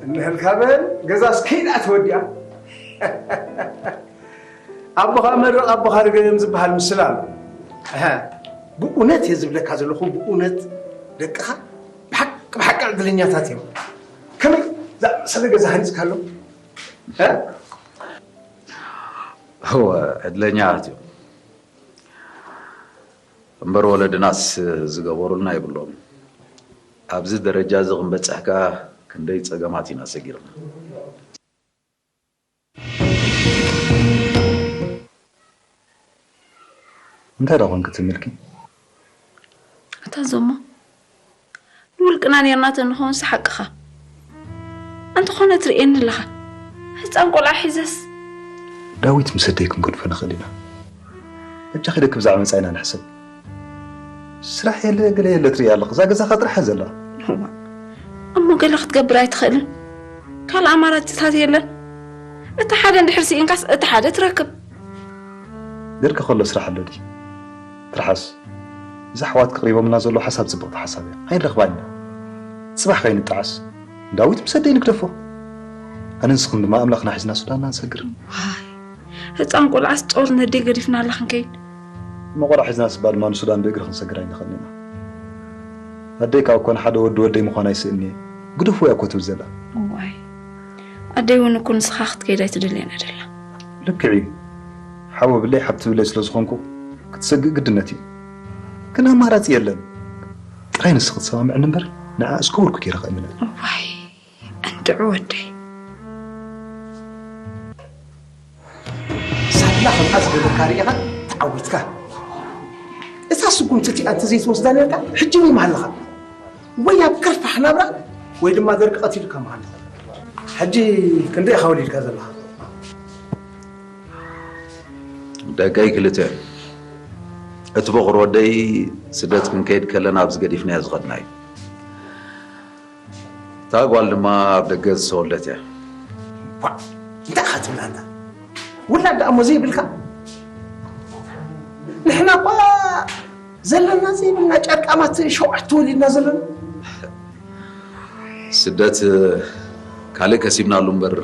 እንሕልካ በል፣ ገዛስ ከይዳ ተወዲኣ። ኣቦኻ መድረቕ ኣቦኻ ርገም ዝበሃል ምስላ ኣሎ። እሀ፣ ብእውነት እየ ዝብለካ ዘለኹ፣ ብእውነት ደቅኻ ብሓቂ ብሓቂ ዕድለኛታት እዮም። ከመይ ዝኣመሰለ ገዛ ሃኒፅካ ኣሎ። እ? እወ፣ ዕድለኛታት እዮም። እምበር ወለድናስ ዝገበሩልና የብሎም። ኣብዚ ደረጃ እዚ ክንበፅሕ ከኣ ክንደይ ፀገማት ኢና ሰጊርና። እንታይ ደኣ ኮንኪ ትምልኪ? ኣታ ዞማ ንውልቅና ኔርና ተንኾንስ ሓቅኻ። እንተኾነ ትርእየኒ ኣለኻ። ህፃን ቆልዓ ሒዘስ። ዳዊት ምስ ኣደይ ክንገድፎ ንኽእል ኢና። በጃኺ ደቂ ብዛዕባ መጻኢና ንሕሰብ። ስራሕ የለ ገለ የለ ትርኢ ኣለኺ። እዛ ገዛኻ ጥራሕ እያ ዘላ። እሞ ገለ ክትገብር ኣይትኽእልን? ካልእ ኣማራፅታት የለን? እቲ ሓደ እንድሕር ስኢንካስ እቲ ሓደ ትረክብ። ደርጊ ከሎ ስራሕ ኣሎ ድዩ? ትርሓስ። እዚ ኣሕዋትኪ ኣቕሪቦምልና ዘለዉ ሓሳብ ጽብቕቲ ሓሳብ እያ። ኣይንረኽባን ኢና። ጽባሕ ከይንጠዓስ ንዳዊት ምስ ኣደይ ንግደፎ። ኣነን ንስኽን ድማ ኣምላኽና ሒዝና ሱዳንና ንሰግር። ዋይ ህፃን ቆልዓስ ጦር ነደይ ገዲፍናላ ክንከይድ። እሞ ቆልዓ ሒዝናስ እባ ድማ ንሱዳን ብእግሪ ክንሰግር ኣይንኽእልን ኢና። ኣደይ ካብ ኮነ ሓደ ወዲ ወደይ ምዃን ኣይስእን'የ። ግደፍወያ እኮ ትብል ዘላ። እዋይ ኣደይ እውን እኮ ንስኻ ክትከይድ ኣይትደልየን እያ ደላ። ልክዕ እዩ። ሓወ ብለይ ሓብቲ ብለይ ስለ ዝኾንኩ ክትሰግእ ግድነት እዩ። ግን ኣማራጺ የለን። ጥራይ ንስኺ ትሰማምዕኒ እምበር ንዓ እስከ ውርኩ ገይረ ከእምነን። እዋይ እንድዒ ወደይ። ሳላ ከምኣ ዝበለካ ርኢኻ ተዓዊትካ። እታ ስጉምቲ እቲኣ እንተዘይትወስዳ ነርካ ሕጂ እውን ምሃለኻ። ወይ ኣብ ከርፋሕ ናብራ ወይ ድማ ደርቂ ቀቲሉካ ምሃለኻ። ሕጂ ክንደይ ኢኻ ወሊድካ ዘለኻ? ደቀይ ክልተ እዮም። እቲ በቑር ወደይ ስደት ክንከይድ ከለና ኣብዚ ገዲፍናዮ ዝኸድና እዩ። እታ ጓል ድማ ኣብ ደገ ዝተወልደት እያ። ኳዕ እንታይ ኢኻ ትብል ኣንታ? ውላድ ደኣ እሞ ዘይብልካ? ንሕና እኳ ዘለና ዘይብልና ጨርቃማት ሸውዓተ ወሊድና ዘለና። ስደት ካልእ ከሲብናሉ እምበር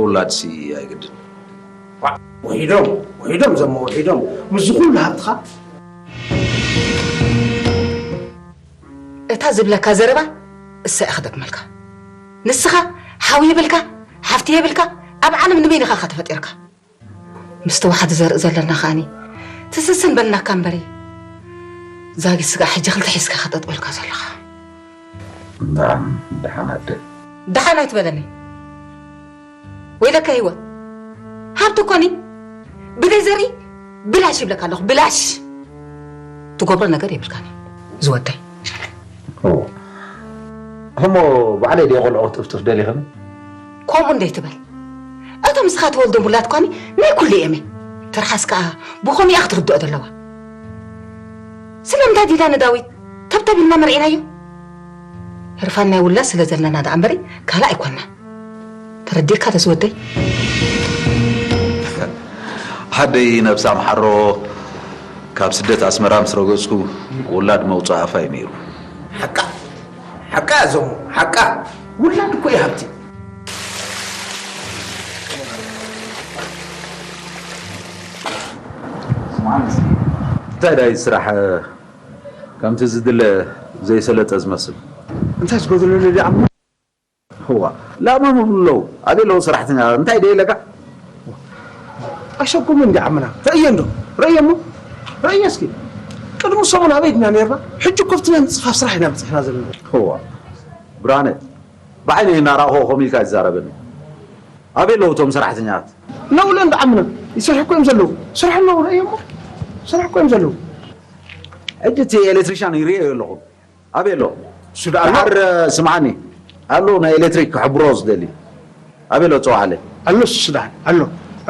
ውላድሲ ኣይግድን። ውሒዶም ውሒዶም ዘሞ ውሒዶም ምስዚ ኩሉ ሃብትኻ። እታ ዝብለካ ዘረባ እሳ እያ ክደግመልካ። ንስኻ ሓው የብልካ፣ ሓፍቲ የብልካ፣ ኣብ ዓለም ንበይንኻ ኢኻ ተፈጢርካ። ምስ ተዋሕዲ ዘርኢ ዘለና ከኣኒ ትስስን በልናካ እምበሪ ዛጊት ስጋዕ ሕጂ ክልተ ሒዝካ ኢኻ ጠጠው ኢልካ ዘለኻ። ደሓን ደሓን ኣደ። ደሓን ኣይትበለኒ። ወይለከ ህይወት ሃብቲ እኮኒ ብዘይ ዘርኢ ብላሽ ይብለካ ኣለኹ ብላሽ ትገብሮ ነገር የብልካኒ ዝወደይ። እሞ ባዕለይ ድየ ቆልዑ ክጥፍጥፍ ደሊኽኒ? ከምኡ እንዴ ትበል እቶም እስኻ ተወልዶም ውላድ ኳኒ ናይ ኩሉ እየም ትርሓስ ከዓ ብኸምኡ እያ ክትርድኦ ዘለዋ። ስለምንታይ ዲዳ ንዳዊት ተብተብ ኢልና መርዒናዮ? ህርፋን ናይ ውላድ ስለ ዘለና ደኣ እምበሪ ካልእ ኣይኮንና። ተረዲእካ ዶ ዝወደይ? ሓደይ ነብሳ ምሓሮ ካብ ስደት ኣስመራ ምስ ረገጽኩ ውላድ መውጽእ ኣፋ እዩ ነይሩ። ሓቃ ሓቃ እያ ዘሙ ሓቃ ውላድ እኮ እዩ ሃብቲ። እንታይ ዳይ ስራሕ ከምቲ ዝድለ ዘይሰለጠ ዝመስል። እንታይ ዝጎደሎ ነዚ ዓሞ? እዋ ላማ ምብሉ ኣለዉ ኣበይ ኣለዉ ሰራሕተኛ እንታይ ደይ ኣለካ? ኣሸኩም እንዲ ዓምና ረእየ እንዶ ረእየ እሞ ረእየ እስኪ ቅድሚ ሰሙን ኣበይ ድና ነርና ሕጂ ኮፍትና ምፅፋፍ ስራሕ ኢና በፅሕና ዘለና። እዋ ብርሃነ ብዓይነይ እናረኣኹ ከምኡ ኢልካ ይዛረበኒ። ኣበይ ኣለዉ እቶም ሰራሕተኛታት? ነውለ እንዲ ዓምና ይሰርሑ እኮ እዮም ዘለዉ ስራሕ ኣለዉ ረእየ እሞ ስራሕ እኮ እዮም ዘለዉ። ሕጂ እቲ ኤሌክትሪሻን ይርእዮ ኣለኹ። ኣበይ ኣሎ? እሱ ደኣ ኣሎ። ድሓር ስምዓኒ ኣሎ ናይ ኤሌክትሪክ ክሕብሮ ዝደሊ ኣበይ ኣሎ? ጸውዓለይ። ኣሎ እሱ ደኣ ኣሎ።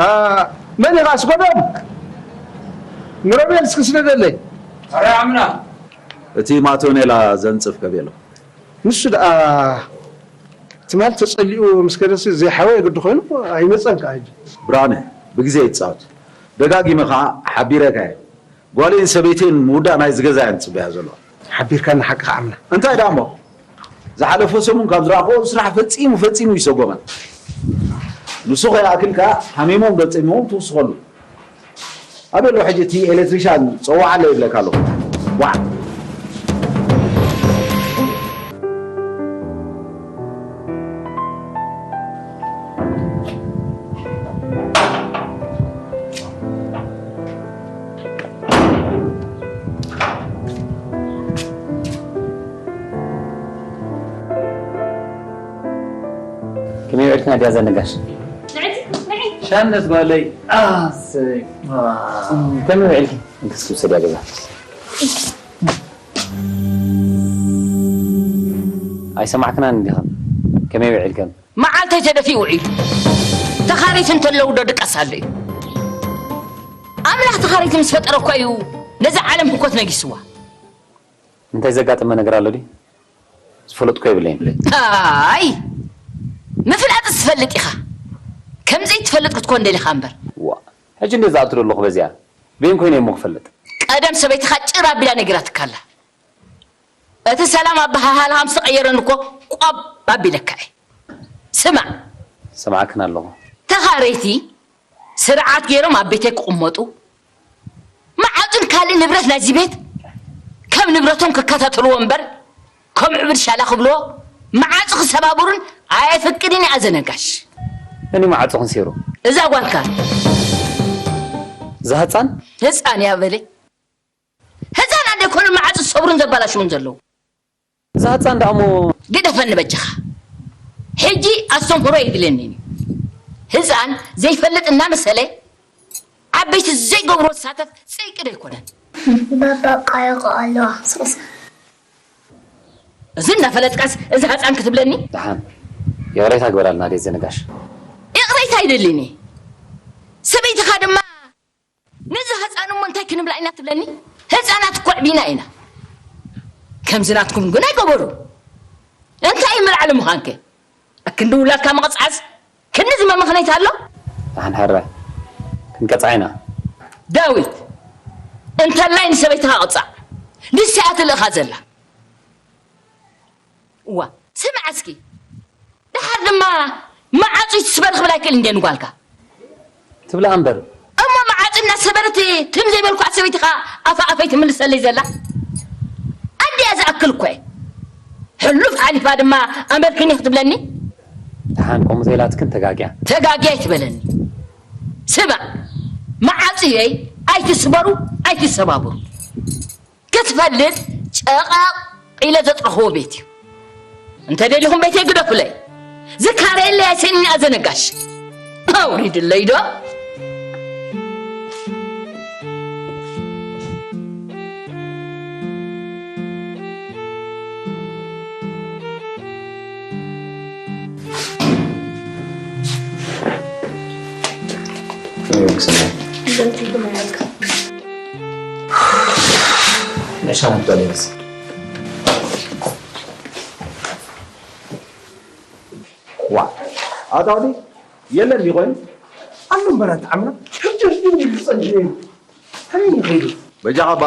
አ፣ መን ኢኻ ኣስጎዶም? ንሮቤል እስኪ ስደደለይ። ኣረ ዓምና። እቲ ማቶኔላ ዘንጽፍ ከበይ ኣሎ? ንሱ ደኣ ትማል ተጸሊኡ ምስ ከደሲ ዘይሓወ የግዲ ኮይኑ ኣይመጸን ከኣ ሕጂ። ብርሃነ ብግዜ ይጻወት። ደጋጊመ ከኣ ሓቢረካ እየ። ጓለይን ሰበይተይን ምውዳእ ናይዚ ገዛ እየን ዝጽበያ ዘለዋ። ሓቢርካኒ ሓቅኻ ዓምና። እንታይ ደኣ እሞ? ዝሓለፈ ሰሙን ካብ ዝረኣኽዎ ስራሕ ፈጺሙ ፈጺሙ ይሰጎመን። ንሱ ከይኣክል ከኣ ሓሚሞም ዶ ጸሚሞም ትውስኸሉ። ኣበሎ ሕጂ እቲ ኤሌክትሪሻን ጸዋዓለ ይብለካ ኣለኹ። ዋዕ። ከመይ ውዒልክና ድያ ዘነጋሽ? ሻነት ጓለይ ኣሰይ። ከመይ ውዒልኪ? እንክስ ውሰድያ ገዛ። ኣይሰማዕክናን እንዲኻ? ከመይ ውዒልከን? መዓልተይ ተደፊኡ ውዒሉ። ተኻረይቲ እንተለዉ ዶ ድቃስ ኣሎ እዩ? ኣምላኽ ተኻረይቲ ምስ ፈጠረ እኮ እዩ ነዛ ዓለም ህኮት ነጊስዋ። እንታይ ዘጋጠመ ነገር ኣሎ ድዩ? ዝፈለጥኮ የብለይን። ኣይ፣ ምፍላጥስ ትፈልጥ ኢኻ። ከም ዘይትፈልጥ ክትኮን ደሊኻ እምበር። ዋ፣ ሕጂ እንዴ ዝኣቱ ዘለኹ በዚኣ? በይን ኮይነ እሞ ክፈልጥ። ቀደም ሰበይትኻ ጭር ኣቢላ ነጊራትካ ኣላ። እቲ ሰላም ኣበሃህላኻ ምስ ተቐየረኒ እኮ ቆብ ኣቢለካ እየ። ስማዕ። ሰማዕክን ኣለኹ። ተኻረይቲ ስርዓት ገይሮም ኣብ ቤተይ ክቕመጡ፣ መዓጹን ካልእ ንብረት ናይዚ ቤት ከም ንብረቶም ክከታተልዎ እምበር፣ ከም ዕቡድ ሻላ ክብልዎ፣ መዓጹ ክሰባብሩን ኣየፍቅድን እየ ኣዘነጋሽ። መን እዩ መዓጹ ክንሲሩ? እዛ ጓልካ። እዛ ህጻን? ህጻን እያ በለይ። ህጻን ኣደ ኮነ መዓጹ ዝሰብሩን ዘባላሽውን ዘለዉ። እዛ ህጻን ደኣ እሞ ግደፈኒ በጃኻ። ሕጂ ኣስተምህሮ የድልየኒ እዩ። ህጻን ዘይፈልጥ እናመሰለ ዓበይቲ ዘይገብሮ ዝሳተፍ ጽይቂ ዶ ኣይኮነን? ባባ ቃይቆ ኣለዋ። ስቕስ። እዚ እናፈለጥካስ እዚ ህጻን ክትብለኒ? ደሓን ይቕሬታ ግበራልና ኣደይ ዘነጋሽ። ይቕሬታ ኣይደልን እየ። ሰበይትኻ ድማ ነዚ ህጻን እሞ እንታይ ክንብላ ኢና ትብለኒ? ህጻናት እኮ ኣዕቢና ኢና። ከምዚ ናትኩም ግን ኣይገበሩ። እንታይ እዩ ምልዓል ምዃንከ? ኣክንዲ ውላድካ ምቕጻዕስ ክንዲ ዝመ ምኽንያት ኣሎ? ደሓን ሕራይ ክንቀጽዓ ኢና። ዳዊት፣ እንተላይ ንሰበይትኻ ቅጻዕ። ንሳ እያ ትልእኻ ዘላ። እዋ፣ ስምዓ እስኪ። ደሓር ድማ መዓጹ ይትስበር ክብል ኣይክእል እንደ ንጓልካ። ትብላ እምበር። እሞ መዓጹ እናሰበረት ትም ዘይበልኩ ሰበይቲ ኸኣ ኣፋ ኣፈይ ትምልሰለይ ዘላ? ኣዲኣ ዝኣክል እኮ እየ። ሕሉፍ ሓሊፋ ድማ ኣመልክኒ ክትብለኒ? ደሓን ከምኡ ዘይላትክን ተጋግያ። ተጋግያ ኣይትበለኒ። ስማዕ፣ መዓጹየይ ኣይትስበሩ፣ ኣይትሰባብሩ። ክትፈልጥ ጨቓቕ ኢለ ዘጥረኽዎ ቤት እዩ። እንተ ደሊኹም ቤተይ ግደፉለይ። ዝካረየለይ ኣይሰኒን ኣዘነጋሽ። ኣውሪድለይ ዶ? ዋ፣ ኣታ ወዲ የለን ድዩ ኮይኑ? ኣሎ እምበር ኣንታ ዓምና፣ ሕጂ ሕጂ ኢሉ ዝጸንሕ እዩ። ከመይ ይኸይዱ? በጃኻ ባ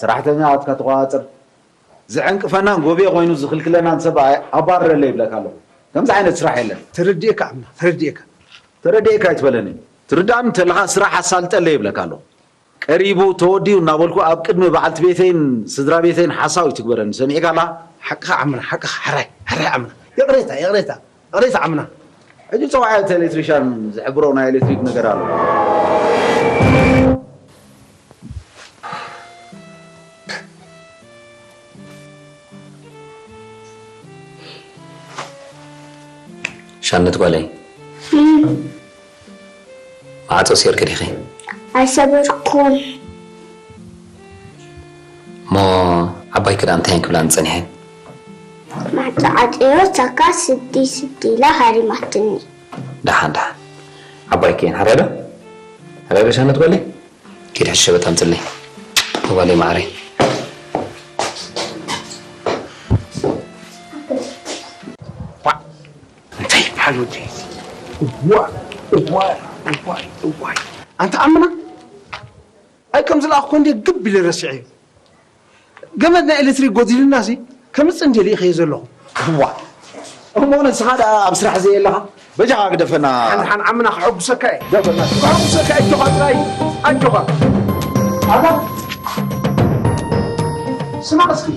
ሰራሕተኛ ኣትካ ተቋጻጽር። ዝዕንቅፈናን ጎብየ ኮይኑ ዝኽልክለናን ሰብ ኣይ-፣ ኣባርረለይ ይብለካ ኣለኹ። ከምዚ ዓይነት ስራሕ የለን። ተረዲኤካ ዓምና፣ ተረዲኤካ። ተረዲኤካ ኣይትበለኒ። ትርዳእኒ እንተለኻ ስራሕ ኣሳልጠለይ ይብለካ ኣለኹ። ቀሪቡ፣ ተወዲኡ እናበልኩ ኣብ ቅድሚ በዓልቲ ቤተይን ስድራ ቤተይን ሓሳው ይትግበረኒ። ሰሚዕካ ኣላ? ሓቅኻ ዓምና፣ ሓቅኻ፣ ሕራይ፣ ሕራይ ዓምና። ይቕሬታ፣ ይቕሬታ፣ ይቕሬታ ዓምና። ሕጂ ጸዋዕ እቲ ኤሌክትሪሻን ዝሕብሮ ናይ ኤሌክትሪክ ነገር ኣሎ። ሻነት ጓለይ፣ ማዕጾ ሴርኪ ዲኺ? ኣይሰበርኩን። እሞ ዓባይኪ ደኣ እንታይ እየን ክብላኒ ጸኒሐን? ማዕጾ ዓጽዮ፣ ቻካ ስዲ ስዲ ኢላ ሃሪማትኒ። ደሓን፣ ደሓን። ዓባይኪ እየን። ሕራይ ዶ? ሕራይ ዶ ሻነት ጓለይ? ኪድ ሕጂ ሸበጥ ኣምጽለይ። ጓለይ ማዕረይ። ዋ፣ እንታይ ይበሃል ወደይ? እዋ፣ እዋ፣ እዋ፣ እዋ። ኣንታ ኣምና፣ ኣይ ከም ዝለኣኽኮ እንዴ ግብ ኢለ ረሲዐዮ። ገመድ ናይ ኤሌክትሪክ ጎዲሉና ሲ፣ ክምጽእ እንድየ ልኢኸዮ ዘለኹ። እዋ። እሞ ንስኻ ደኣ ኣብ ስራሕ ዘየለኻ? በጃኻ ግደፈና። ሓን ሓን ዓምና ክሐጉሰካ እየ። ግደፈና። ክሐጉሰካ እየ። ኣጆኻ ጥራይ። ኣጆኻ። ኣታ። ስማዕ እስኪ።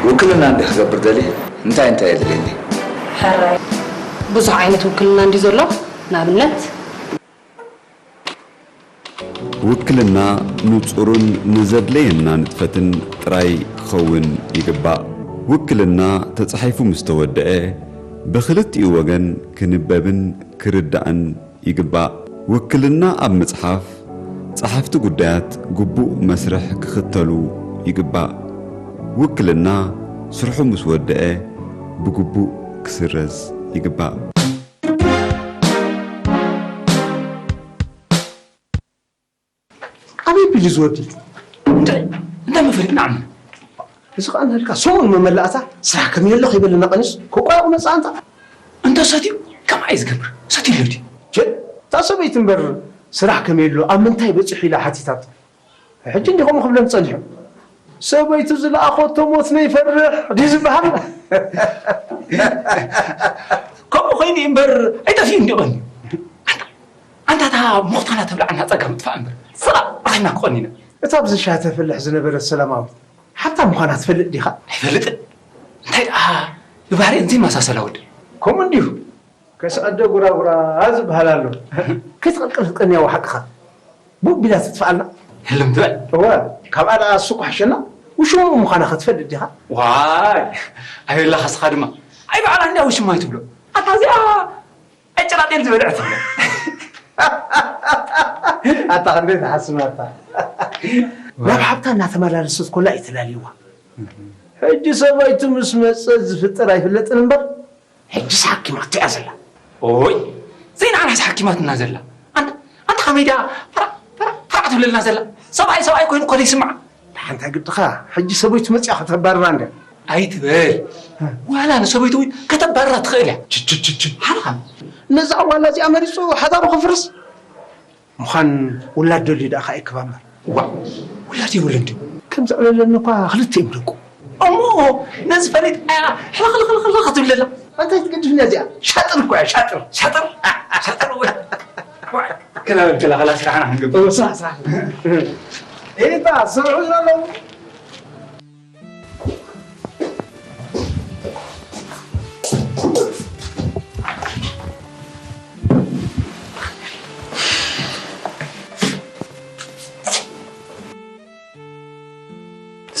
ውክልና እንዲ ክገብር ደልየ እንታይ እንታይ የድልየኒ? ሕራይ። ብዙሕ ዓይነት ውክልና እንዲ ዘሎ፣ ንኣብነት። ውክልና ንጹርን ንዘድለየና ንጥፈትን ጥራይ ክኸውን ይግባእ። ውክልና ተጻሒፉ ምስ ተወደአ፣ ብኽልቲኡ ወገን ክንበብን ክርዳእን ይግባእ። ውክልና ኣብ ምጽሓፍ፣ ጸሓፍቲ ጉዳያት ግቡእ መስርሕ ክኽተሉ ይግባእ። ውክልና ስርሑ ምስ ወደአ፣ ብግቡእ ክስረዝ ይግባእ። ኣበይ ቢሉ ዝወዲ? እንታይ? እንታይ መፈለጥ ንዓም? እዚ ኸኣ ንህልካ ሰሙን መመላእታ ስራሕ ከም የሎ ከይበለና ቀኒስ ክቋየቑ መጽኣ እንታ። እንተ ሰትዩ ከምኣ እዩ ዝገብር። ሰትዩ ኣሎ ድዩ? ቸ፣ እታ ሰበይቲ እምበር ስራሕ ከም የሎ ኣብ ምንታይ በጺሑ ኢላ ሓቲታት። ሕጂ እንዲኹም ክብለን ጸኒሑ። ሰበይቱ ዝለኣኾቶ ሞት ነይፈርሕ ድዩ ዝበሃል? ከምኡ ኾይኑ እዩ እምበር ኣይጠፍእን ድዩ ቀንዩ? ኣንታ፣ ኣንታ እታ ሞኽታና ተብልዓና ጸጋ ምጥፋእ እምበር ሰላም ረኺብና ክኾን ኢና። እታ ኣብዚ ሻሂ ተፍልሕ ዝነበረት ሰላማዊት ሓብታም ምዃና ትፈልጥ ዲኻ? ኣይፈልጥን። እንታይ ደኣ ብባህሪኤን ዘይመሳሰላ ወደን። ከምኡ እንድዩ። ከስዐደ ጉራጉራ ዝበሃል ኣሎ። ከይትቕልቅል ክትቀንያ ሓቅኻ። ቡብ ኢላ ትጥፍኣልና። ህልም ትበል። እወ፣ ካብኣ ደኣ እሱ እኮ ሓሸና። ውሽሙ ምዃና ክትፈልጥ ዲኻ? ዋይ፣ ኣበላ ኸስኻ ድማ። ኣይ በዓላ እንድያ ውሽማ ኣይትብሎ። ኣታ እዚኣ ዕጭራጤል ዝበልዐት ትብሎ። ኣታ ክንደይ ትሓስብ ኣታ። ናብ ሓብታ እናተመላለሰት ኮላ እዩ ተላልይዋ። ሕጂ ሰበይቱ ምስ መጸት ዝፍጠር ኣይፍለጥን እምበር፣ ሕጅስ ሓኪማቶ እያ ዘላ። ኦይ፣ ዘይንዓናስ ሓኪማትና ዘላ። ኣንታ፣ ኣንታ ከመይ ድያ ፈራ፣ ፈራ፣ ፈራ ትብለልና ዘላ? ሰብኣይ፣ ሰብኣይ ኮይኑ እኮ ዘይስምዓ። ደሓን እንታይ ግድኻ? ሕጂ ሰበይቱ መጺኣ ከተባርራ እንድያ። ኣይትበል። ዋላ ንሰበይቱ እውን ከተባርራ ትኽእል እያ። ች፣ ች፣ ች፣ ች። ሓልኻ። ነዛ ዋላ እዚኣ መሪጹ ሓዳሩ ከፍርስ? ምዃን ውላድ ደልዩ ደኣ ከኣ ይከባ እምበር። ዋእ፣ ውላድ የብሉን ድዩ? ከም ዘዕለለኒ እኳ ክልተ እዮም ደቁ። እሞ ነዚ ፈሊጣ እያ ሕልኽልኽልኽልኽ ትብል ዘላ። ኣንታ ኣይትገድፍኒ እዚኣ። ሻጥር እኮ እያ፣ ሻጥር። ሻጥር? ሻጥር ወይ? ዋእ፣ ክላ በል፣ ክላ፣ ክላ ስራሕና ክንገብር። እዎ፣ ስራሕ፣ ስራሕ። ኤታ፣ ስርሑ ዘለዉ።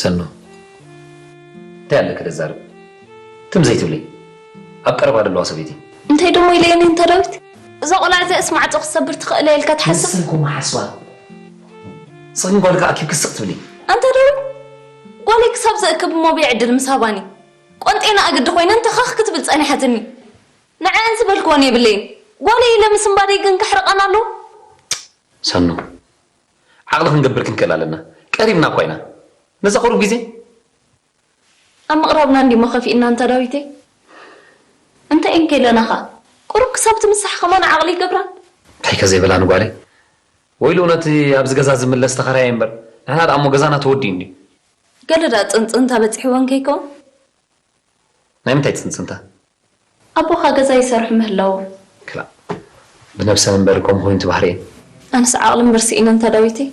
ሰኖ፣ እንታይ ኣለኪ ደዛርብ? ትም ዘይትብለይ። ኣብ ቀረባ ዘለዋ ሰበይቲ። እንታይ ደሞ ኢለየኒ እንተ ዳዊት? እዛ ቆልዓ እዚኣስ ማዕጾ ክትሰብር ትኽእል እያ ኢልካ ትሓስብ? ንስኺ እኮ መሓስባ። ስኽን ጓልካ ኣኪብኪ ስቕ ትብሊ። ኣንታ ዳዊት፣ ጓለይ ክሳብ ዘእክብ እሞ ብዕድል ምሳባኒ። ቆንጤና ኣግዲ ኮይነ እንተ ኸኽ ክትብል ጸኒሓትኒ። ንዐኣን ዝበልክወን የብለይን። ጓለይ ኢለ ምስንባደይ ግን ከሕርቐን ኣለዎ? ሰኑ፣ ዓቕሊ ክንገብር ክንክእል ኣለና። ቀሪብና እኳ ኢና። ነዛ ቁሩብ ግዜ ኣብ ምቕራብና እንዲሞ ከፊእና እንታ ዳዊተይ። እንታይ እንከ ኢለናኻ? ቁሩብ ክሳብ ትምሳሕ ከማን ዓቕሊ ይገብራን። እንታይ ከ ዘይበላ ንጓለይ? ወይሉ ነቲ ኣብዚ ገዛ ዝምለስ ተኸራያይ እምበር፣ ንሕና ደኣ እሞ ገዛና ተወዲኡ እንድዩ። ገለ ደኣ ጽንጽንታ በጺሕወን ከይከውን? ናይ ምንታይ ጽንጽንታ? ኣቦኻ ገዛ ይሰርሑ ምህላዎም። ክላእ፣ ብነብሰን እምበር ከምኡ ኮይኑ ትባህርየን። ኣነስ ዓቕሊ እምበር ስኢነ እንታ ዳዊተይ።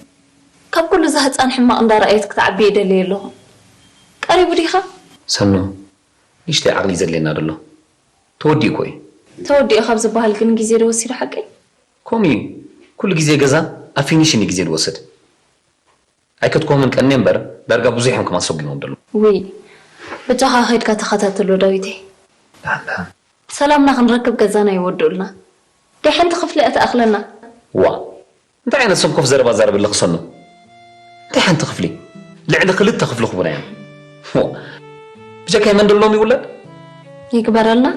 ካብ ኩሉ እዛ ህጻን ሕማቕ እንዳረኣየት ክትዓቢ እየ ደልየ ኣለኹ። ቀሪቡ ዲኻ? ሰኑ፣ ንእሽተይ ዓቕሊ ዘድልየና ደሎ። ተወዲኡ እኮ እዩ። ተወዲኡ ካብ ዝበሃል ግን ግዜ ዶ ወሲዱ ሓቀይ? ከምኡ እዩ። ኩሉ ግዜ ገዛ ኣብ ፊኒሽን እዩ ግዜ ዝወስድ። ኣይከትኮምን ቀኒ እምበር፣ ዳርጋ ብዙሕ እዮም ከማን ሰጒሞም ደሎ። ውይ፣ በጃኻ ከይድካ ተኸታተሎ ዳዊተይ። ደሓን፣ ደሓን። ሰላምና ክንረክብ ገዛና ይወድኡልና። ደይ ሓንቲ ክፍሊ እያ ትኣኽለና። ዋ፣ እንታይ ዓይነት ሰንኮፍ ዘረባ ዛረብ ኣለኺ ሰኑ? እንታይ ሓንቲ ክፍሊ? ልዕሊ ክልተ ክፍሊ ክቡና እዮም። ዋ፣ ብጀካይ መን ደሎም ይውለድ? ይግበረልና።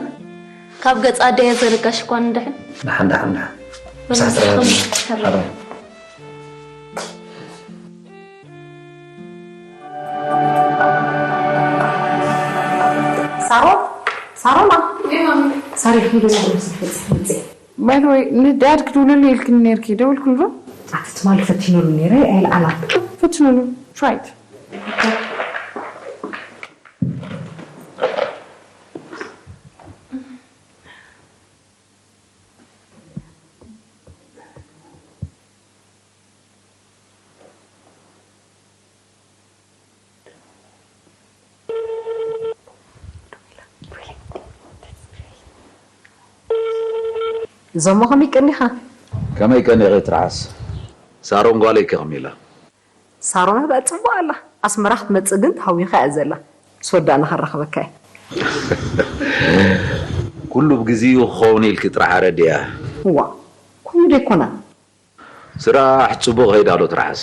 ካብ ገጽ ኣደይ ኣይዘንጋሽ እኳ ንድሕን። ደሓን፣ ደሓን፣ ደሓን። ምሳሕ በል፣ ሰላም። ሕራይ። ሳሮን፣ ሳሮና። ወይ ማሚ። ሳሪ፣ ኪዶ ሳሮን፣ ሳሮን፣ ሳሮን። By the way፣ ንዳድ ክድውልሉ ኢልክኒ ነይርኪ፣ ደውልክሉ ዶ? ኣቲ ትማሊ ፈቲነሉ ነይረ፣ ኣይልዓላን። ፈትነሉ፣ try it። ዞሞ ከመይ ቀኒኻ? ከመይ ቀኒኺ ትርሓስ? ሳሮን ጓለይ ከ ከመይ ኢላ? ሳሮን በኣ ጽቡቕ ኣላ። ኣስመራ ክትመጽእ ግን ተሃዊኻ እያ ዘላ። ምስ ወዳእና ከራኽበካ እየ። ኩሉ ብግዜኡ ክኸውን ኢልኪ ጥራሕ ኣረድያ። እዋ፣ ኮይኑ ዶ ኣይኮነን? ስራሕ ጽቡቕ ይኸይድ ኣሎ ትርሓስ።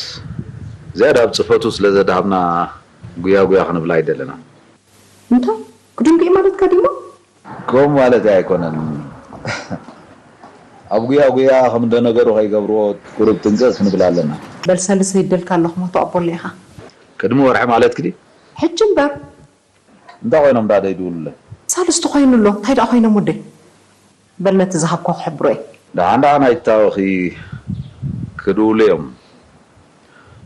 ዝያዳ ኣብ ጽፈቱ ስለ ዘድሃብና ጉያ ጉያ ክንብላ ኣይደለናን። እንታይ? ክድንጉ እዩ ማለትካ ድዩ? ከምኡ ማለተይ ኣይኮነን። ኣብ ጉያ ጉያ ከም እንደነገሩ ከይገብርዎ ቁሩብ ጥንቅቕ ክንብል ኣለና። በል ሳልሰይ ይደልካ ኣለኹ፣ ሞቶ ኣቦለ ኢኻ። ቅድሚ ወርሒ ማለትኪ ድዩ? ሕጂ እምበር። እንታይ ኮይኖም ደኣ ደይድውሉለይ? ሳልስቲ ኮይኑ ኣሎ። እንታይ ደኣ ኮይኖም ወደይ? በል ነቲ ዝሃብኳ ክሕብሮ እየ። ደሓን ደሓን ኣይትታወኺ፣ ክድውሉ እዮም።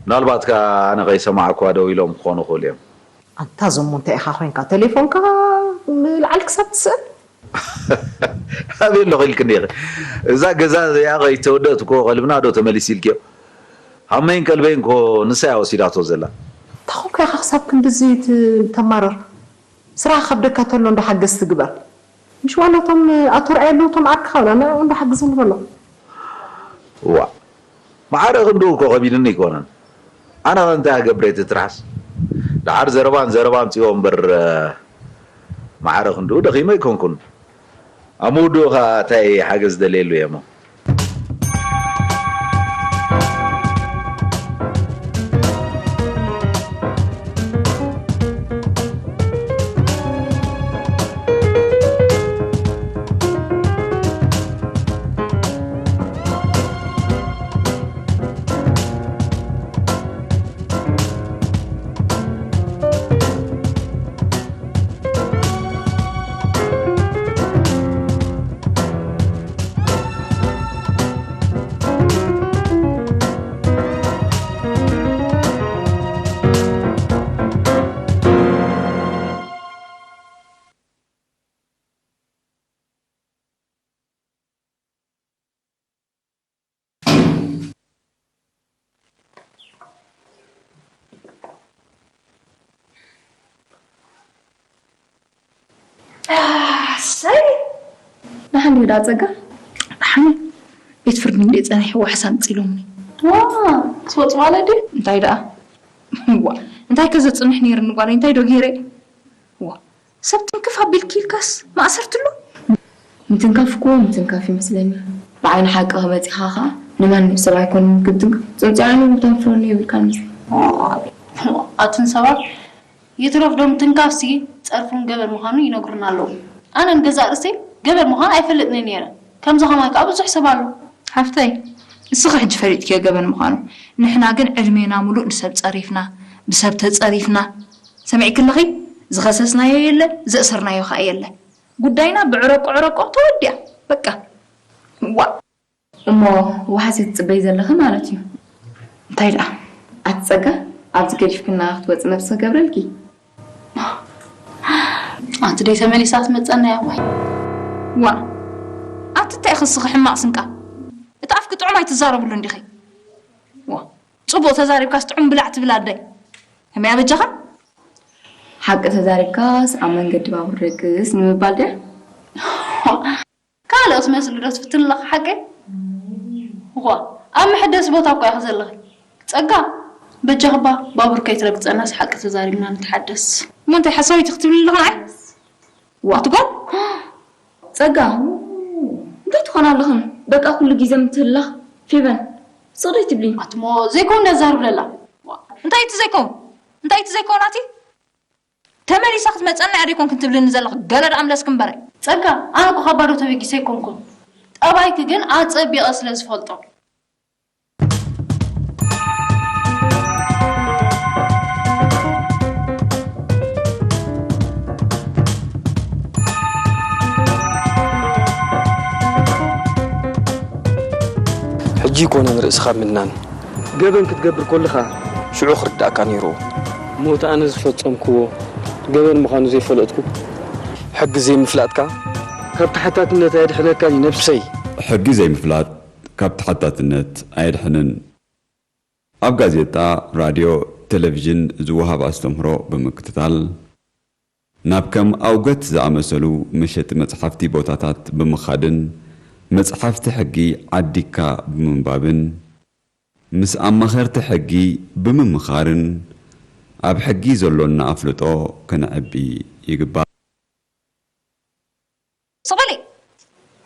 ምናልባት ከኣ ኣነ ከይሰማዕኳ ደው ኢሎም ክኾኑ ይኽእሉ እዮም። ኣንታ ዘሙ እንታይ ኢኻ ኮይንካ? ቴሌፎንካ ንላዕሊ ክሳብ ትስእን? ኣበይ ኣለኹ ኢልክኒ ኢኺ? እዛ ገዛ እዚኣ ከይተወደእት እኮ ቀልብና ዶ ተመሊሱ ኢልክዮ? ሃመይን ቀልበይን እኮ ንሳ እያ ወሲዳቶ ዘላ። እንታይ ኮንካ ኢኻ ክሳብ ክንድዚ ት-፣ ተማርር? ስራሕ ከብደካ ተሎ እንዳ ሓገዝቲ ግበር። ምሽ ዋላ እቶም ኣቶ ርኣየ ኣለዉ እቶም ዓርክኻ ንዕኡ እንዳ ሓግዞም ንበሎ። እዋ፣ ማዕረ ክንድኡ እኮ ከቢድኒ ኣይኮነን። ኣነ ኸ እንታይ ክገብር እየ ትርሓስ? ደሓር ዘረባን ዘረባን ጽዮ እምበር፣ ማዕረ ክንድኡ ደኺመ ኣይኮንኩን። ኣብ ምውድኡ ኸኣ እንታይ ሓገዝ ደልየሉ እየ እሞ? ኣሰይ! ደሓን ድዩ ዳ ጸጋ? ደሓን። ቤት ፍርዲ እንድየ ጸኒሐ ዋሕስ ኣምጺሎምኒ። ዋ! ክትወጽ ማለት ድዩ? እንታይ ደኣ? ዋ! እንታይ ከ ዘጽንሕ ነይርኒ ጓለይ? እንታይ ዶ ገይረ? ዋ! ሰብ ትንክፍ ኣቢልኪ ኢልካስ ማእሰርቲ ኣሎ? ምትንካፍ እኮ ምትንካፍ ይመስለኒ። ብዓይኒ ሓቂ ከመጺኻ ኸኣ ንማንም ሰብ ኣይኮንን ክትንክፍ። ጽንጽያ ዓይኑ ብተንፍረሉ የብልካን መስለኒ። ኣትን ሰባት ይትረፍ ዶ ምትንካፍሲ ጸርፍን ገበን ምዃኑ ይነግሩና ኣለዉ። ኣነ ንገዛእ ርእሰይ ገበን ምዃኑ ኣይፈልጥን ነይረ። ከምዚ ከማይ ከኣ ብዙሕ ሰብ ኣሎ። ሓፍተይ፣ ንስኺ ሕጂ ፈሊጥክዮ ገበን ምዃኑ። ንሕና ግን ዕድሜና ሙሉእ ንሰብ ጸሪፍና፣ ብሰብ ተጸሪፍና። ሰሚዕኪ ኣለኺ? ዝኸሰስናዮ የለ፣ ዘእሰርናዮ ከኣ የለ። ጉዳይና ብዕረቆ ዕረቆ ተወዲኣ። በቃ። ዋእ። እሞ ዋሕስ ትጽበይ ዘለኺ ማለት እዩ። እንታይ ደኣ? ኣቲ ጸጋ፣ ኣብዚ ገዲፍክና ክትወጺ ነብሲ ክገብረልኪ። ኣቲ ደይ ተመሊሳ ትመጸና እያ እሞ። ዋእ። ኣቲ እንታይ ኢኺ እስኺ ሕማቕ ስንቃ? እቲ ኣፍኪ ጥዑም ኣይትዛረብሉ እንዲኺ። ዋ። ጽቡቕ ተዛሪብካስ ጥዑም ብላዕ ትብል ኣደይ። ከመይ ኣበጃኻ? ሓቂ ተዛሪብካስ ኣብ መንገዲ ባቡር ደግስ ንምባል ድያ? ካልኦት መስሊ ዶ ትፍትን ኣለኻ ሓቀይ? እኳ ኣብ መሐደሲ ቦታ እኮ ኢኺ ዘለኺ። ጸጋ፣ በጃኽባ ባቡር ከይትረግጸናስ ሓቂ ተዛሪብና ንተሓደስ። እሞ እንታይ ሓሳዊት ክትብሊ ኣለኺ ንዓይ? ዋ። ኣቲ ጓል? ጸጋ፣ እንታይ ትኾና ኣለኽን? በቃ ኩሉ ግዜ ምትህልላኽ። ፌቨን፣ ስቕ ዶ ኣይትብሊ? ኣቲ እሞ ዘይኮን ነዛርብ ለላ። ዋ፣ እንታይ እቲ ዘይኮን? እንታይ እቲ ዘይኮን ኣቲ? ተመሊሳ ክትመጸና እያ ደይኮንክን ትብልኒ ዘለኽ? ገለ ደኣ ምለስኪ እምበረ። ጸጋ፣ ኣነ እኮ ካብ ባዶ ተበጊሰ ኣይኮንኩን። ጠባይኪ ግን ኣጸቢቐ ስለ ዝፈልጦ። ሕጂ ኣይኮነን ርእስኻ ምድናን። ገበን ክትገብር ከለኻ ሽዑ ክርዳእካ ነይርዎ። ሞት ኣነ ዝፈጸምክዎ ገበን ምዃኑ ዘይፈለጥኩ። ሕጊ ዘይምፍላጥካ ካብ ተሓታትነት ኣየድሕነካን እዩ ነብሰይ። ሕጊ ዘይምፍላጥ ካብ ተሓታትነት ኣየድሕንን። ኣብ ጋዜጣ፣ ራድዮ፣ ቴሌቪዥን ዝወሃብ ኣስተምህሮ ብምክትታል፣ ናብ ከም ኣውገት ዝኣመሰሉ መሸጢ መጽሓፍቲ ቦታታት ብምኻድን መጽሓፍቲ ሕጊ ዓዲግካ ብምንባብን ምስ ኣማኸርቲ ሕጊ ብምምኻርን ኣብ ሕጊ ዘሎና ኣፍልጦ ከነዕቢ ይግባእ። ስቕ በሊ።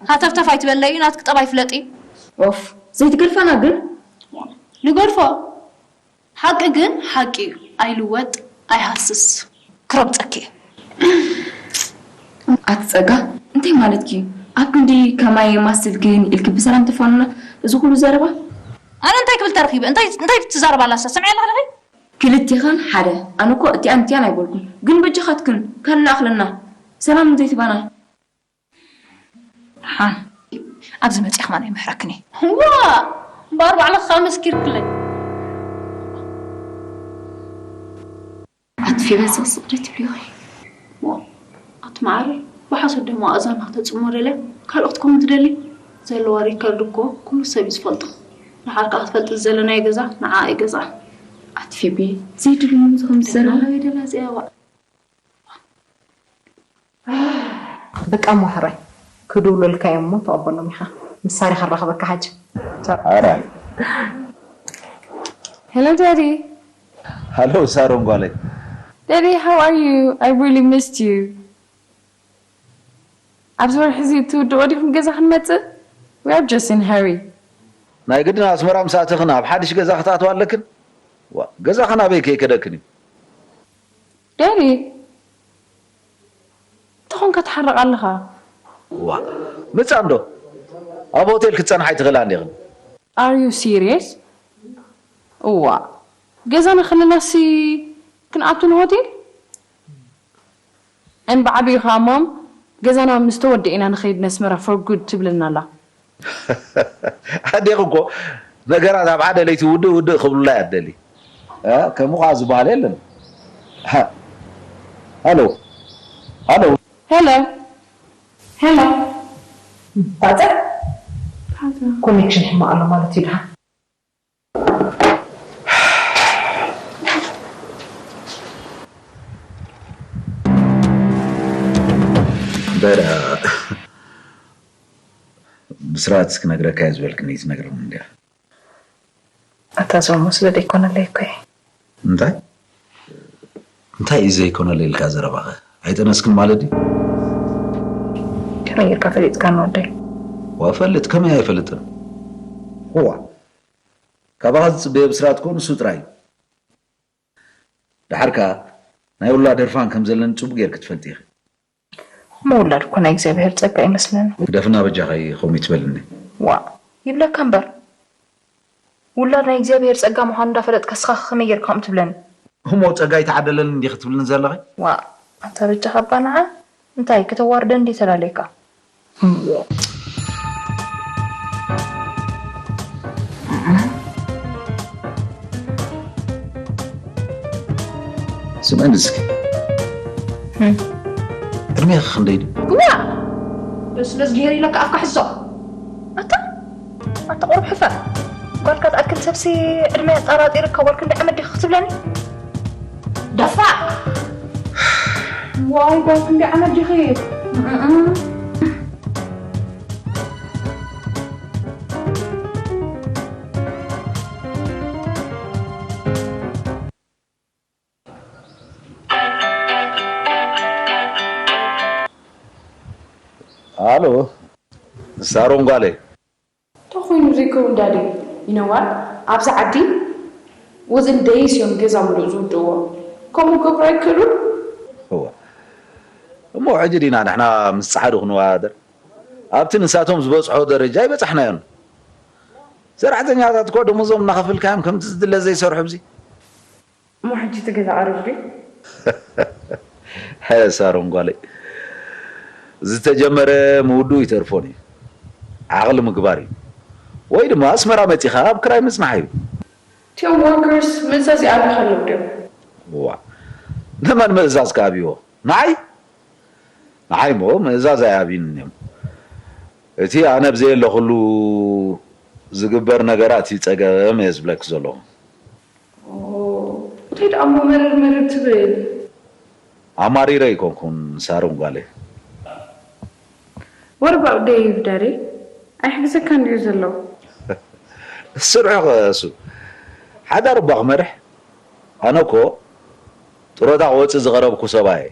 ሃተፍተፍ ኣይትበለይ፣ ናትኪ ጠባይ ፍለጢ። ኦፍ፣ ዘይትገድፈና ግን። ንገድፎ። ሓቂ ግን ሓቂ እዩ፣ ኣይልወጥ፣ ኣይሃስስ። ክረግጸኪ። ኣቲ ጸጋ፣ እንታይ ማለትኪ እዩ? ኣብ ክንዲ ከማይ የማስል ግን ኢልኪ ብሰላም ተፋኑና፣ እዚ ኩሉ ዘረባ? ኣነ እንታይ ክብል ተረኺበ? እንታይ፣ እንታይ ትዛረባ ኣላ እሳ? ስምዒ ኣለኺ ዲኺ? ክልቴኻን ሓደ። ኣነ እኮ እቲኣን እቲኣን ኣይበልኩን፣ ግን በጃኻትክን ካልእ ለኣኽለና። ሰላም ዘይትባና። ደሓን ኣብዚ መጺኣ ከማን ኣይምሕረክን እየ። ዋ! እምበኣር ባዕልኺ ከኣ መስኪርክለይ። ኣቲ ፌበን ስቕስቕ ዶ ትብሊ ኢኺ? ዋ! ኣቲ መዓረይ፣ ብሓሶት ደማ ኣእዛንና ክተጽሞ ደልያ? ካልኦ ክትከውን ትደሊ? ዘለዋ ሪከርድ እኮ ኩሉ ሰብ እዩ ዝፈልጦ። ደሓር ከኣ ክትፈልጢ ዝደለናዮ ገዛ ንዓኣ እዩ ገዝኣ። ኣቲ ፌቢ፣ ዘይድሉ ንምንታይ ከምዚ ትዘረባ? ናበይ ደላ እዚኣ ዋዕ? በቃ እሞ ሕራይ ክድውለልካ እዮም እሞ ተቐበሎም ኢኻ። ምስ ሳሪ ከራኽበካ ሓጂ። ቻው። ኣረ። Hello, Daddy. ሃሎ ሳሮን ጓለይ። Daddy, how are you? I really missed you. ኣብዚ ወርሒ እዚ ትውድኦ ዲኹም ገዛ ክንመጽእ? We are just in hurry. ናይ ግድን ኣስመራ ምስ ኣተኽን ኣብ ሓድሽ ገዛ ክትኣትዋ ኣለክን? ዋ፣ ገዛኽን ኣበይ ከይከደክን እዩ? ዳኒ፣ እንታይ ኾንካ ትሓርቕ ኣለኻ? ዋ፣ ምጻ እንዶ ኣብ ሆቴል ክትጸንሓ ኣይትኽእላን ዲኽን? Are you serious? እዋ፣ ገዛና ከለናሲ ክንኣቱ ንሆቴል? And ብዓቢኡ ኸኣ ማም፣ ገዛና ምስ ተወድአ ኢና ንኸይድ ነስመራ for good ትብለና ኣላ። ኣዴኺ እኮ ነገራት ኣብ ሓደ ለይቲ ውድእ ውድእ ክብሉላ እያ ትደሊ። እ፣ ከምኡ ኸዓ ዝበሃል የለን። ሃ፣ ሃሎ፣ ሃሎ። ሄሎ፣ ሄሎ። ፋዘር? ፋዘር። ኮኔክሽን ሕማቕ ኣሎ ማለት እዩ ደሓን። እምበር፣ ብስራት ክነግረካ እየ ዝበልክኒ ትነግረኒ እንድያ። ኣታ ዞሞ ስለ ዘይኮነለይ እኮ እየ። እንታይ? እንታይ እዩ ዘይኮነለይ ኢልካ ዘረባኸ? ኣይጠነስክን ማለት ድዩ? ከመይ ጌርካ ፈሊጥካ ንወደይ? ዋ፣ ፈልጥ፣ ከመይ ኣይፈልጥን? እዋ፣ ካባኻ ዝጽበዮ ብስራት እኮ ንሱ ጥራይ እዩ። ደሓር ከኣ ናይ ውላድ ህርፋን ከም ዘለኒ ጽቡቕ ጌርኪ ትፈልጢ ኢኺ። ምውላድ እኮ ናይ እግዚኣብሔር ጸጋ ይመስለኒ። ግደፍና በጃኺ ከምኡ ይትበልኒ። ዋእ ይብለካ እምበር። ውላድ ናይ እግዚኣብሔር ጸጋ ምዃኑ እንዳፈለጥካ እስኻ ከመይ ጌርካ ከምኡ ትብለኒ? እሞ ጸጋ ኣይተዓደለንን እንዲኺ ትብልኒ ዘለኺ? ዋእ ኣታ በጃኻ እባ ንዓ እንታይ ከተዋርደኒ ድዩ ተላለይካ? እሞ ስምዕኒ እስኪ። እም። ዕድሜኺ ክንደይ ድዩ? እዋ! በስለስ ገይረ ኢለካ ኣፍካ ሕዞ። ኣታ፣ ኣታ ቁሩብ ሕፈር። ጓልካ ትኣክል ሰብሲ ዕድመ ኣጠራጢርካ ጓል ክንደይ ዓመት ዲኺ ክትብለኒ? ደፋር! ዋይ ጓል ክንደይ ዓመት ዲኺ? እም። ኣሎ፣ ሳሮን ጓለይ። እንታይ ኮይኑ ዘይከውን ዳዲ? You know what? ኣብዚ ዓዲ within days እዮም ገዛ ምሉእ ዝውድእዎ። ከምኡ ክገብሩ ኣይክእሉን? እዋ፣ እሞ ሕጂ ዲና ንሕና ምስ ጸዓዱ ክንወዳደር? ኣብቲ ንሳቶም ዝበጽሖ ደረጃ ኣይበጻሕናዮን። ሰራሕተኛታት እኮ ደሞዞም እናኸፈልካዮም ከምቲ ዝድለ ዘይሰርሑ ኣብዚ። እሞ ሕጂ እቲ ገዛ ቀሪቡ ድዩ? ሐ ሳሮን ጓለይ፣ ዝተጀመረ ምውድኡ ይተርፎን እዩ። ዓቕሊ ምግባር እዩ። ወይ ድማ ኣስመራ መጺኻ ኣብ ክራይ ምጽናሕ እዩ። እቲኦም ወርከርስ ምእዛዝ ይኣብዩ ከለዉ ድዮም? ዋ፣ ንመን ምእዛዝ ክኣብይዎ? ንዓይ? ንዓይ እሞ ምእዛዝ ኣይኣብዩንን እዮም። እቲ ኣነ ኣብ ዘየለኹሉ ዝግበር ነገራት እዩ ጸገም እየ ዝብለኪ ዘለኹ። እንታይ ደኣ እሞ መረር መረር ትብል? ኣማሪረ ኣይኮንኩን ሳሮን ጓለይ። What about Dave, Daddy? ኣይሕግዘካን ድዩ ዘሎ? ስርሑ ከ እሱ ሓዳር እባ ክመርሕ? ኣነ እኮ ጥሮታ ክወፅእ ዝቐረብኩ ሰብኣይ እየ።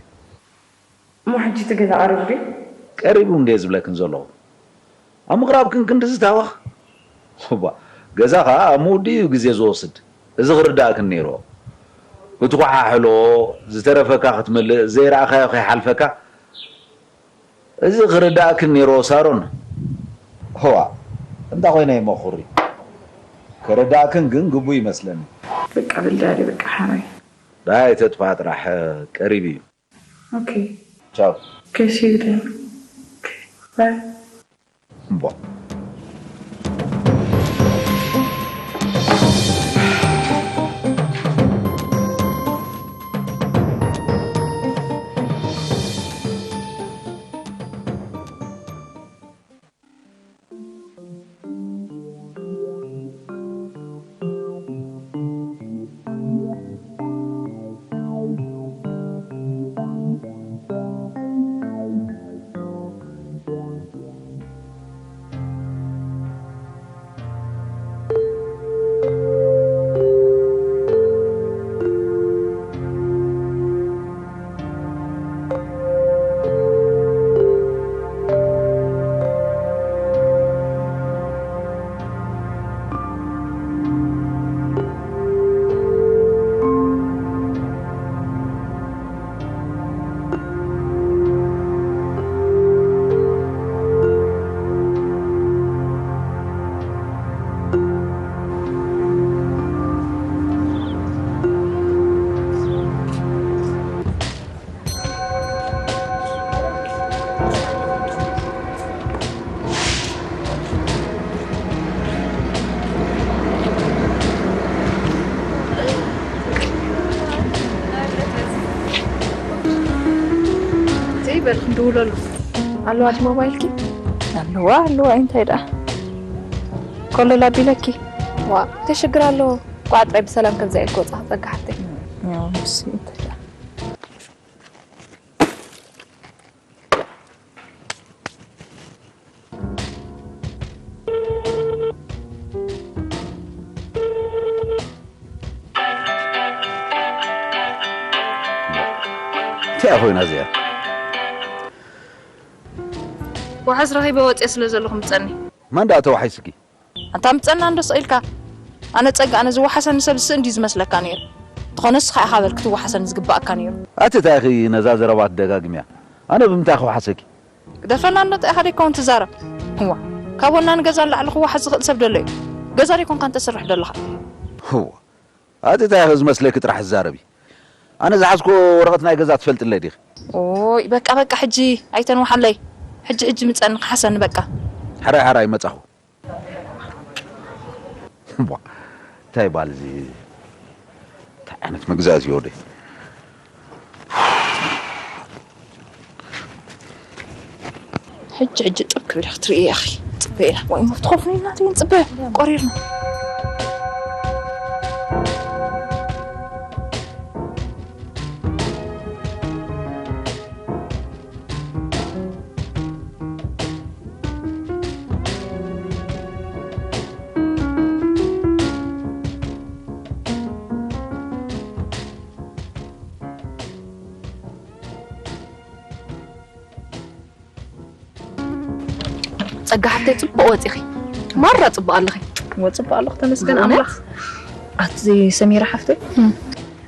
እሞ ሕጂ እቲ ገዛ ቀሪቡ ድዩ? ቀሪቡ እንድየ ዝብለክን ዘለኹ። ኣብ ምቕራብክን ክንድዚ ታወኽ? እባ፣ ገዛ ኸኣ ኣብ ምውድኡ እዩ ግዜ ዝወስድ። እዚ ክርድኣክን ነይርዎ። ክትኳሓሕሎ፣ ዝተረፈካ ክትምልእ፣ ዘይረኣኻዮ ከይሓልፈካ። እዚ ክርድኣክን ነይርዎ ሳሮን። እዋ፣ እንታ ኮይነ ይመኹሪ። ክርድኣክን ግን ግቡእ ይመስለኒ። በቃ በል ዳዲ፣ በቃ ሓራይ። ዳይ ተጥፋ ጥራሕ ቀሪብ እዩ። ኦኬ። ቻው። ኦኬ፣ see you then. ኦኬ፣ ባይ። እምቧ። ዘይበል ክንድውለሉ ኣለዋ ድ ሞባይልኪ? ኣለዋ ኣለዋ እንታይ ደኣ ኮለል ኣቢለኪ? ዋ እንታይ ሽግር ኣለዎ? ቋዕ ጥራይ ብሰላም ከምዛ ኢልክ ወጻ ጸጋ ሓፍተይ። ያው ንሱ እንታይ ደኣ እንታይ ኮይና እዚኣ? ዋሕስ ረኺበ ወፅየ ስለ ዘለኹ ምፀኒ። መን ደኣ ተዋሒስኪ? ኣንታ ምፀና እንዶ ስቕ ኢልካ። ኣነ ፀጋ ኣነ ዝወሓሰኒ ሰብ ዝስእን ድዩ ዝመስለካ ነይሩ? እንተኾነ ንስኻ ኢኻ በል ክትወሓሰኒ ዝግባኣካ ነይሩ። ኣቲ እንታይ ኢኺ ነዛ ዘረባ ትደጋግምያ? ኣነ ብምንታይ ክወሓሰኪ? ግደፈና እንዶ እንታይ ኢኻ ደይከውን ትዛረብ? እዋ ካብ ወናኒ ገዛ ንላዕሊ ክወሓስ ዝኽእል ሰብ ደሎ እዩ? ገዛ ደይኮንካ እንተስርሕ ደለኻ? እዋ ኣቲ እንታይ ኢኺ ዝመስለኪ ጥራሕ ትዛረቢ? ኣነ ዝሓዝኮ ወረቐት ናይ ገዛ ትፈልጥለይ ዲኺ? ኦይ በቃ በቃ ሕጂ ኣይተንውሓለይ። ሕጂ ሕጂ ምፀኒ ክሓሰኒ በቃ። ሕራይ ሕራይ መፃኹ። ቧ፣ እንታይ ባል እዚ? እንታይ ዓይነት መግዛእቲ እዩ ወደይ? ሕጂ ሕጂ ጥብ ክብል ክትርኢ ኢኺ። ጽበ ኢላ። ወይ እሞ ትኸፍኒ እናትይን ጽበ ቆሪርና። ጸጋ ሓፍተይ ጽቡቕ ወጺኺ። ማራ ጽቡቕ ኣለኺ። ወጽቡቕ ኣለኹ ተመስገን ኣምላኽ። ኣቲ ሰሚራ ሓፍተይ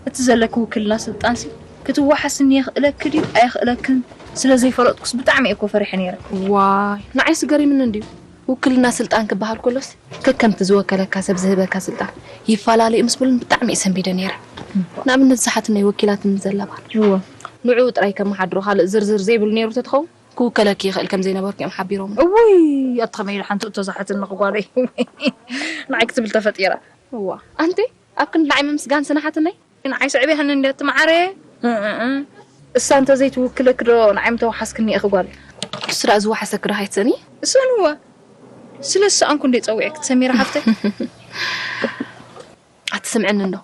እቲ ዘለኪ ውክልና ስልጣንሲ ክትወሓስኒ የኽእለኪ ድዩ ኣየኽእለክን? ስለ ዘይፈለጥኩስ ብጣዕሚ እኮ ፈሪሐ ነይረ። ዋይ ንዓይስ ገሪምኒ እንድዩ። ውክልና ስልጣን ክበሃል ከሎስ ከከምቲ ዝወከለካ ሰብ ዝህበካ ስልጣን ይፈላለዩ ምስ በሉን ብጣዕሚ እየ ሰንቢደ ነይረ። ንኣብነት ዝሓትነይ ወኪላትኒ ዘለባ እዎ ንዕኡ ጥራይ ከመሓድሮ ካልእ ዝርዝር ዘይብሉ ነይሩ ተትኸውን ክውከለኪ ይኽእል ከም ዘይነበርኩ እዮም ሓቢሮም። እውይ ኣቲ ከመይ ኢሉ ሓንቲ እቶ ዝሓትኒ ክጓለይ ንዓይ ክትብል ተፈጢራ። እዋ ኣንቲ ኣብ ክንዲ ንዓይ ምምስጋን ስናሓትነይ ንዓይ ስዕብ ያህኒ እንደ ትመዓረ እሳ እንተ ዘይትውክለክ ዶ ንዓይ ምተወሓስክኒ ኢኺ ጓል። ንሱ ደኣ ዝወሓሰኪ ዶ ኣይትስእኒ? እሰንዋ ስለ ዝሰኣንኩ እንደ ፀዊዐክ ሰሚራ ሓፍተይ። ኣትስምዕኒ እንዶ